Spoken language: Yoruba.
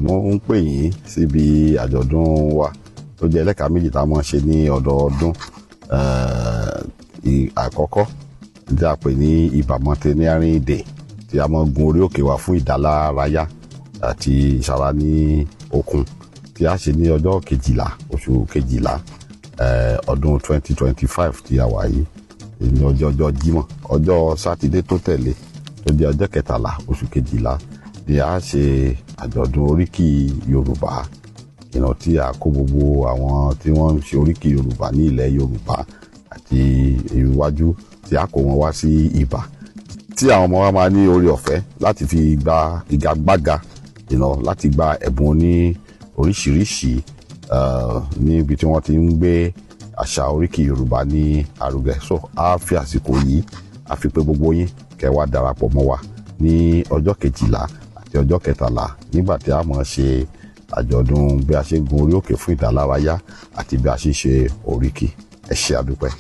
Mo ń pè yín síbi àjọ̀dún wa tó jẹ́ ẹlẹ́ka méjì tá a máa ń ṣe ní ọdọọdún. Àkọ́kọ́ tí a pè ní Ibà Mountaineering Day, tí a máa gun orí òkè wa fún ìdálárayá àti ìsara ní okun, tí a ṣe ní ọjọ́ 12 oṣù 12, ọdún 2025 tí a wà yìí, ní ọjọ́ Jímọ̀. Ọjọ́ Sátidé tó tẹ̀lé, tó jẹ́ ọjọ́ 13 oṣù 12, ni a ṣe àjọ̀dún oríkì Yorùbá ìnà, tí a kó gbogbo àwọn tí wọ́n ń ṣe oríkì Yorùbá ní ilẹ̀ Yorùbá àti iwájú, tí a kó wọn wá sí Ibà, tí àwọn ọmọ wa máa ní orí ọ̀fẹ́ láti fi gba ìgagbága láti gba ẹ̀bùn ní oríṣiríṣi níbi tí wọ́n ti ń gbé àṣà oríkì Yorùbá ní àrùgẹ. So a fi àsìkò yìí a fi pé gbogbo yín kẹ́ wá darapọ̀ mọ́ wa ní ọjọ́ 12 àti ọjọ́ 13, nígbà tí a máa ṣe àjọ̀dún bí a ṣe ń gun orí òkè fún ìdálárayá àti bí a ṣe ń ṣe oríkì. Ẹ ṣé, àdúpẹ́.